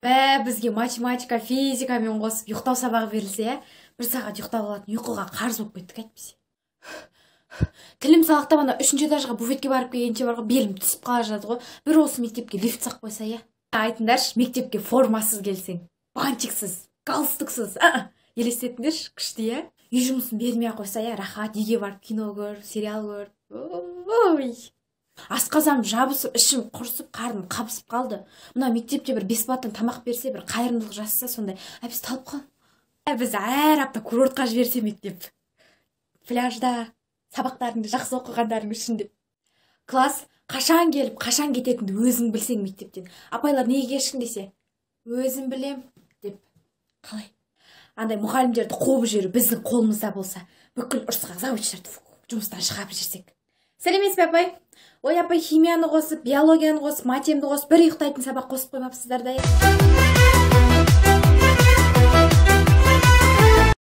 Бә, бізге математика, физикамен қосып ұйықтау сабағы берілсе, иә, бір сағат ұйықтап алатын ұйқыға қарыз болып кеттік әйтпесе. Тілім салақтап, ана үшінші этажға буфетке барып келгенше бар ғой, белім түсіп қала жазды ғой. Бір осы мектепке лифт салып қойса, иә. Айтыңдаршы, мектепке формасыз келсең, бантиксіз, галстуксыз, елестетіңдерші, күшті, иә. Үй жұмысын бермей ақ қойса, иә, рахат, үйге барып кино көр, сериал көр. Ой, асқазаным жабысып, ішім құрысып, қарным қабысып қалды. Мына мектепте бір бесплатно тамақ берсе, бір қайырымдылық жасаса сондай, әбіз талып қаламын. Біз әр апта курортқа жіберсе мектеп, пляжда сабақтарыңды жақсы оқығандарың үшін деп. Класс қашан келіп, қашан кететініңді өзің білсең мектептен. Апайлар неге кешіктің десе, өзім білем деп. Қалай? Андай мұғалімдерді қуып жіберу біздің қолымызда болса, бүкіл ұрысқақ завучтарды жұмыстан шығарып жіберсек. Сәлеметсіз бе, апай? Ой, апай, химияны қосып, биологияны қосып, матемді қосып, бір ұйықтайтын сабақ қосып қоймапсыздар да, иә?